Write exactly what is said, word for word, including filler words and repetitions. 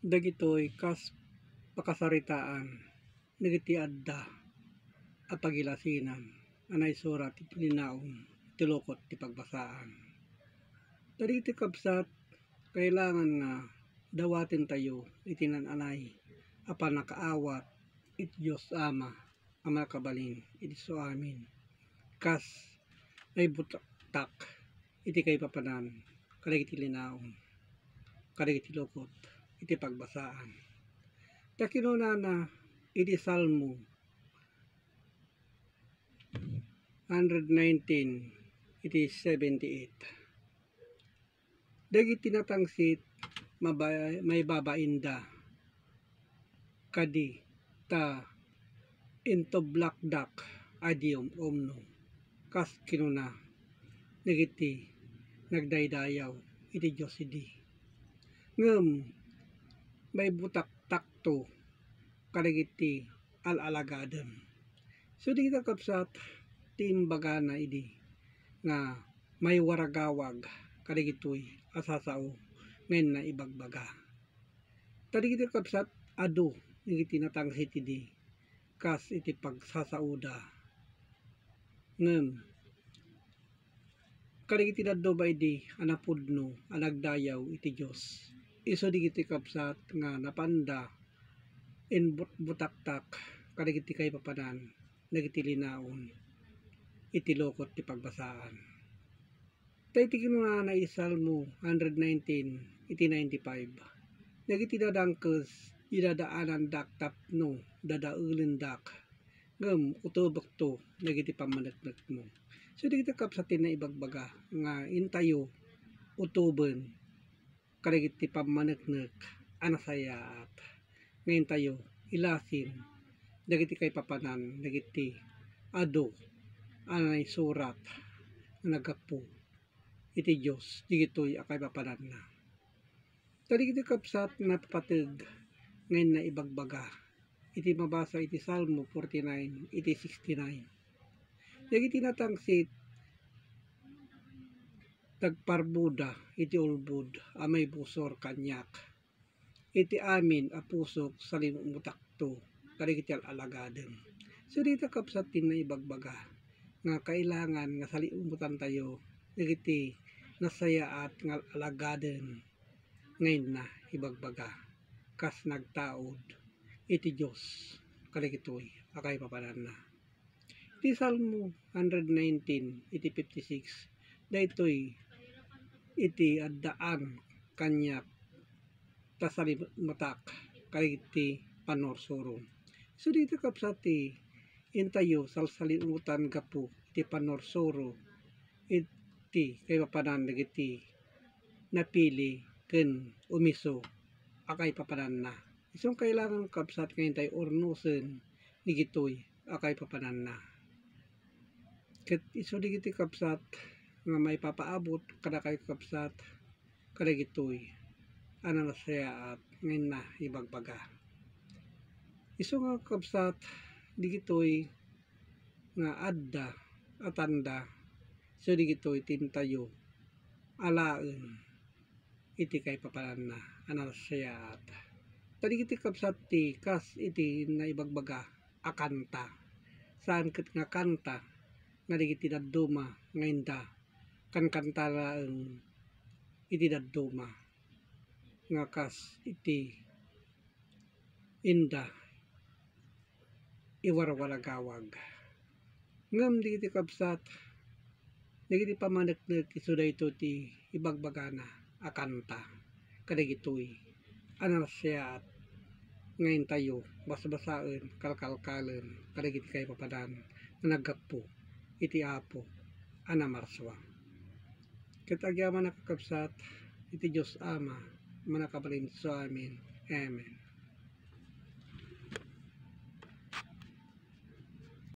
Dagitoy kas pakasaritaan dagiti adda a pagilasinan a naisurat iti linaon ti lukot ti pagbasaan. Dagiti kabsat, kailangan nga dawatentayo iti naan-anay a pannakaawat iti Dios Ama a makabalin iti suamin, kas naibutaktak iti kaipapanan kadagiti linaon kadagiti lukot iti pagbasaan. Ta kinunana iti Salmo hundred nineteen iti seventy-eight, dagiti natangsit maba-, maibabainda kadi ta intublakdak a di um-umno, kas kinuna dagiti nagdaydayaw iti Dios idi. Ngem maibutaktakto kadagiti al-alagadem. So, dagiti kabsat, ti imbagana idi nga maiwaragawag kadagitoy a sasao nga inna ibagbaga. Ta dagiti kabsat, adu dagiti natangsit idi kas iti pagsasaoda. Ngem kadagiti dadduma idi a napudno a nagdayaw iti Dios, isu dagiti kabsat nga napanda inbutbutaktak kadagiti kaipapanan dagiti linaon iti lukot ti pagbasaan. Ta iti kinunana iti Salmo hundred nineteen iti ninety-five, dagiti nadangkes, idadaanandak tapno dadaelendak, ngem utobekto dagiti pammaneknekmo. So, dagiti kabsat ti naibagbaga nga intayo utoben kadagiti pammaneknek a nasayaat nga intayo ilasin dagiti kaipapanan dagiti adu a naisurat nga naggapu iti Dios dagitoy a kaipapananna. Ta dagiti kabsat, napapateg nga inna ibagbaga iti mabasa iti Salmo forty-nine iti sixty-nine. Dagiti natangsit, nagparbuda iti ulbod a maibusor kaniak iti amin a pusok, salimutakto kadagiti al-alagadem. So, dita kabsat ti naibagbaga nga kailangan nga salimutantayo dagiti nasayaat nga al-alagadem nga inna ibagbaga kas nagtaud iti Dios kadagitoy a kaipapananna. Iti Salmo hundred nineteen iti fifty-six, daytoy iti addaan kaniak ta salimutak kadagiti pannursuro. So, dita kabsat ti intayo salsalimutan gapu iti pannursuro iti kaipapanan dagiti napili ken umiso a kaipapananna. Isu nga kailangan, kabsat, nga intay urnosen dagitoy a kaipapananna. Ket isu dagiti, kabsat, nga maipapaabot kadakayo, kabsat, kadagitoy a nasayaat nga inna ibagbaga. Isu nga, kabsat, dagitoy nga adda a tanda, isu dagitoy ti intayo alaen iti kaipapananna a nasayaat. Ta dagiti, kabsat, ti kas iti naibagbaga a kanta. Saan ket nga kanta nga dagiti dadduma nga inda kankanta laeng iti dadduma nga kas iti inda iwarwaragawag. Ngem dagiti, kabsat, dagiti pammaneknek, isu daytoy ti ibagbagana a kanta kadagitoy a nasayaat nga intayo basbasaen, kalkalkalen kadagiti kaipapanan nga naggapu iti Apo a namarsua. Ket agyamanak, kakabsat, iti Dios Ama a mannakabalin iti suamin. Amen.